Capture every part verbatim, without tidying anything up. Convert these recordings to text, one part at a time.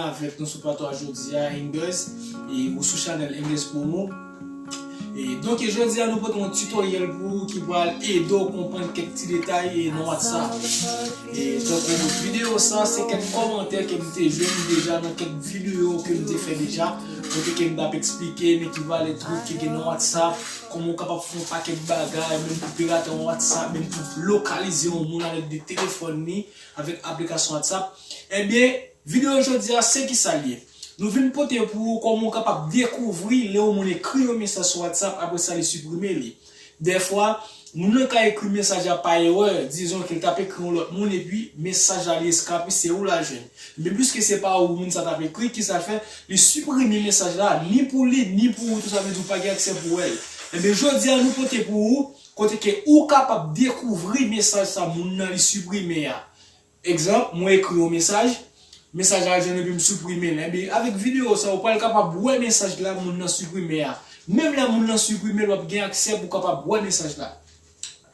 avèk nou sou plato a jodi a, Engers, e ou sou chanèl Engers Promo. E donk, e jodi a, nou pote yon tutoriel pou ou ki pral ede w konprann kèk ti detay, e, nan WhatsApp. E donk, videyo sa, se kèk kòmantè ke m te jwenn deja nan kèk videyo ke m te fè deja, kote ke m t ap eksplike men ki valè trik ki gen nan WhatsApp, kòman w kapab fè yon pakèt bagay, menm pou pirate yon WhatsApp, menm pou lokalize yon moun avèk de telefòn li, avèk aplikasyon WhatsApp. Ebyen, videyo jodi a, se kisa l ye? Nou vin pote pou ou kòman w kapab dekouvri lè yon moun ekri yon mesaj sou WhatsApp, apre sa li siprime li. Dèfwa, moun nan ka ekri mesaj la pa erè, dizon ke l t ap ekri yon lòt moun, epi mesaj la li eskape, se ou l al jwenn. Men piske se pa ou moun sa t ap ekri, kisa l fè? Li siprime mesaj la, ni pou li, ni pou ou tou, sa vle di ou pa gen aksè pou wè l. Ebyen, jodi a, nou pote pou ou, kote ke ou kapab dekouvri mesaj sa moun nan li siprime a. Egzanp, mwen ekri yon mesaj, mesaj la al jwenn epi m siprime l. Ebyen, avèk videyo sa, ou pral kapab wè mesaj la moun nan siprime a. Menm lè moun nan siprime l, w ap gen aksè pou w kapab wè mesaj la.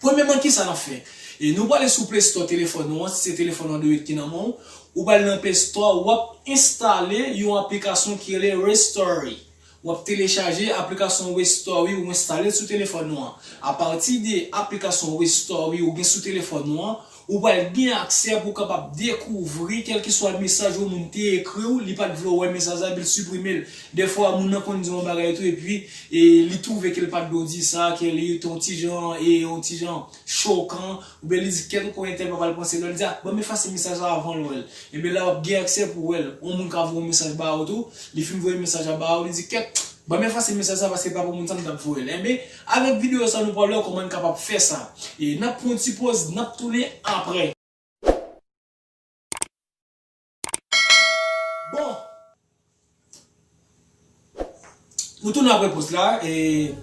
Premyèman, kisa n ap fè? E nou prale sou Play Store telefòn nou an, si se telefòn Android ki nan men w, ou pral nan Play Store, w ap enstale yon aplikasyon ki rele Restory. W ap telechaje aplikasyon Restory ou enstale l sou telefòn ou an. Apati de aplikasyon Restory ou gen sou telefòn ou an, ou pral gen aksè pou w kapab dekouvri kèlkeswa mesaj yon moun te ekri w, li pa t vle w wè mesaj la, epi l siprime l. Dèfwa, moun nan konn di yon bagay tou, epi e, li twouve ke l pa t dwe di sa, ke li te yon ti jan, e, yon ti jan chokan, oubyen li di, "Kèt, ou kwè entèl pa pral panse lò," li di, "Ah, ban m efase mesaj la avan l wè l." Ebyen, la w ap gen aksè pou w wè l. Yon moun ka voye yon mesaj ba ou tou, li fin voye mesaj la ba ou, li di, "Kèt, ban m efase mesaj sa paske pa pou moun sa m t ap voye l." Ebyen, avèk videyo sa, nou pral wè kòman n kapab fè sa. E n ap pran yon ti poz, n ap tounen apre. Bon. Nou tounen apre poz la, e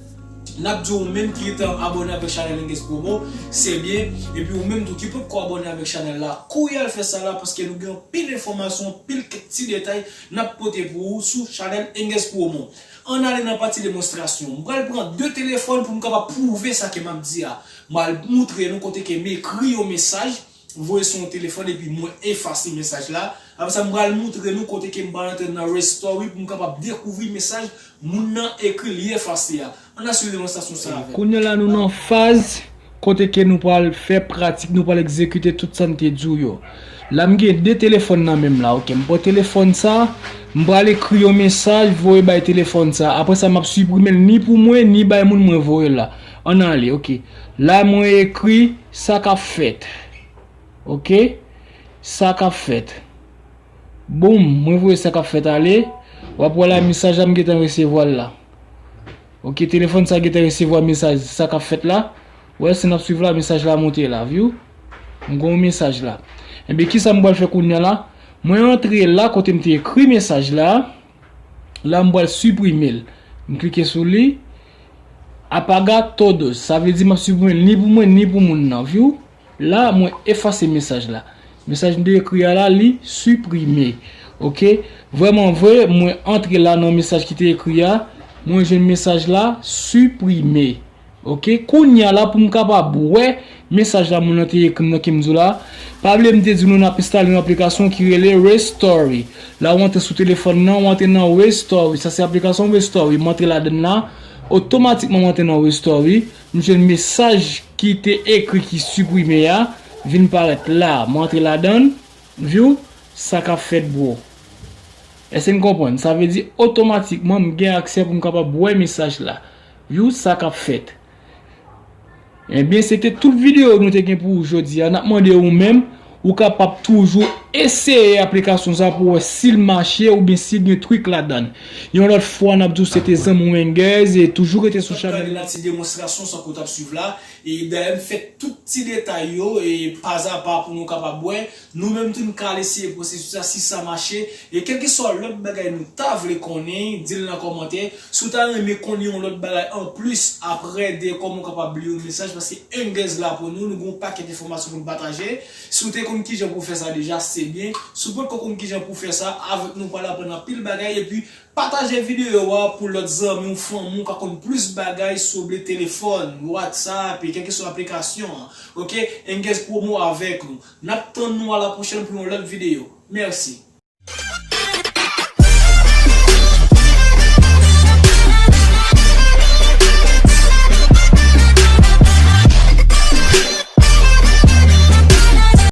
n ap di ou menm ki gentan abòne avèk chanèl Engers Promo, se byen, epi ou menm tou ki potko abòne avèk chanèl la, kouri al fè sa la, paske nou gen anpil enfòmasyon, anpil kèk ti detay n ap pote pou ou sou chanèl Engers Promo. Ann ale nan pati demonstrasyon. M pral pran de telefòn pou m kapab pwouve sa ke m ap di a. M pral moutre nou kote ke m ekri yon mesaj, voye sou yon telefòn epi mwen efase mesaj la. Apre sa, m pral moutre nou kote ke m pral antre nan Restory pou m kapab dekouvri mesaj moun nan ekri li efase a. Ann al swiv demonstrasyon sa avè m. Kounye a la, nou nan faz kote ke nou pral fè pratik, nou pral egzekite tout sa n te di w yo. La, m gen de telefòn nan men m la, oke. M pran telefòn sa, m pral ekri yon mesaj, voye bay telefòn sa. Apre sa, m ap siprime l ni pou mwen, ni bay moun mwen voye l la. Ann ale, oke. La, mwen ekri sa k ap fèt. Oke? Sa k ap fèt. Boum, mwen voye sa k ap fèt ale. W ap wè la, mesaj la, m gentan resevwa l la. Oke, telefòn sa gentan resevwa mesaj, sa k ap fèt la. Wè, si n ap swiv la, mesaj la monte la, view. M gen yon mesaj la. Ebyen, kisa m pral fè kounye a la? Mwen antre la, kote m te ekri mesaj la. La, m pral siprime l. M klike sou li. Apaga todos. Sa vle di m ap siprime l ni pou mwen, ni pou moun nan, view. La, mwen efase mesaj la. Mesaj m te ekri a la, li siprime. Oke? Vrèman vre, mwen antre la nan mesaj ki te ekri a. Mwen jwenn mesaj la, siprime. Oke? Kounye a la, pou m kapab wè mesaj la moun nan te ekri m nan ke m di w la, pa bliye m te di nou n ap enstale yon aplikasyon ki rele Restory. La, w antre sou telefòn nan, w antre nan Restory. Sa se aplikasyon Restory. M antre ladann la. Otomatikman, m antre nan Restory. M jwenn mesaj ki te ekri ki siprime a vin parèt la. Mwen antre ladann, view, sa k ap fèt, bro. Èske n konprann? Sa vle di, otomatikman, m gen aksè pou m kapab wè mesaj la. View, sa k ap fèt. Ebyen, se te tout videyo nou te gen pou ou jodi a. N ap mande ou menm, ou kapab toujou eseye aplikasyon sa pou wè si l mache oubyen si l gen trik ladann. Yon lòt fwa, n ap di w se te zanmi w Engers e toujou rete sou chanèl la. Ti demonstrasyon sa ke w t ap swiv la. E dayè, m fè tout ti detay yo e pazapa pou nou kapab wè. Nou menm tou, n ka al eseye pwosesis la, si sa mache. E kèlkeswa lòt bagay nou ta vle konnen, di l nan kòmantè. Si w ta renmen konnen yon lòt bagay anplis, apre de kòman w kapab li yon mesaj, paske Engers la pou nou, nou gen yon pakèt enfòmasyon pou n pataje. Si w te konn kijan pou w fè sa deja, se byen. Si w potko konn kijan pou w fè sa, avèk nou, w pral aprann anpil bagay. Epi, pataje videyo a pou lòt zanmi w, fanmi w ka konn plis bagay sou oubyen telefòn, WhatsApp, e kèlkeswa aplikasyon an. Oke? Engers Promo avèk ou. N ap tann nou a la pwochèn pou yon lòt videyo. Mèsi.